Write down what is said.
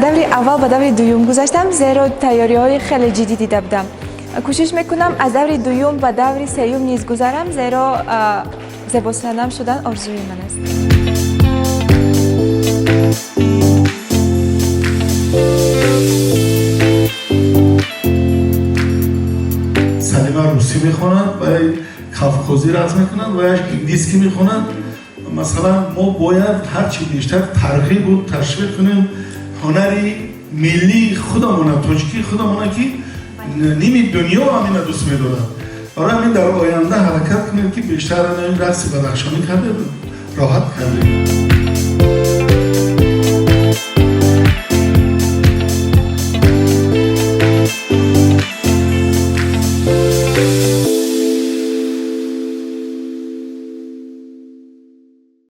Даври аввал ба даври дуюм гузаштам, зеро тайёриҳои хеле ҷиддӣ дида будам. Кӯшиш мекунам, аз даври дуюм ба даври сеюм низ гузарам, зеро зебосанам шудан орзуи ман аст. Салима русӣ мехонад ва кавкозӣ рақс мекунад ва як индийский мехонад. Масалан, мо бояд ҳарчи бештар тарғибу ташвиқ кунем ҳунари миллии худамона, тоҷикии худамона, ки ними дунё ҳамина дӯст медорад. Барои ҳамин дар оянда ҳаракат кунем, ки бештар ин рақси бадахшонӣ кардем, роҳат кардем.